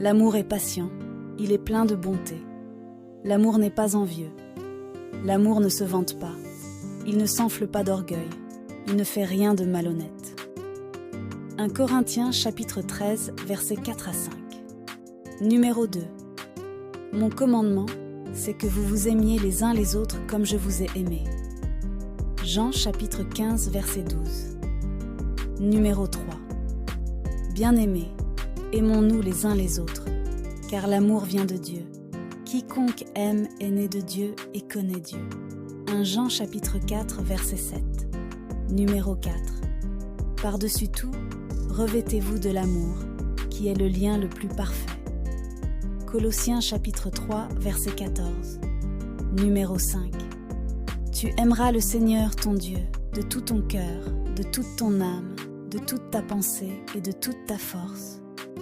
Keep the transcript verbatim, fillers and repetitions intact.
L'amour est patient, il est plein de bonté. L'amour n'est pas envieux. L'amour ne se vante pas. Il ne s'enfle pas d'orgueil. Il ne fait rien de malhonnête. Un Corinthiens chapitre treize, versets quatre à cinq. Numéro deux. Mon commandement, c'est que vous vous aimiez les uns les autres comme je vous ai aimé. Jean chapitre quinze, verset douze. Numéro trois. Bien-aimés, aimons-nous les uns les autres, car l'amour vient de Dieu. Quiconque aime est né de Dieu et connaît Dieu. Un Jean chapitre quatre, verset sept. Numéro quatre. Par-dessus tout, revêtez-vous de l'amour, qui est le lien le plus parfait. Colossiens chapitre trois, verset quatorze. Numéro cinq. Tu aimeras le Seigneur ton Dieu de tout ton cœur, de toute ton âme, de toute ta pensée et de toute ta force.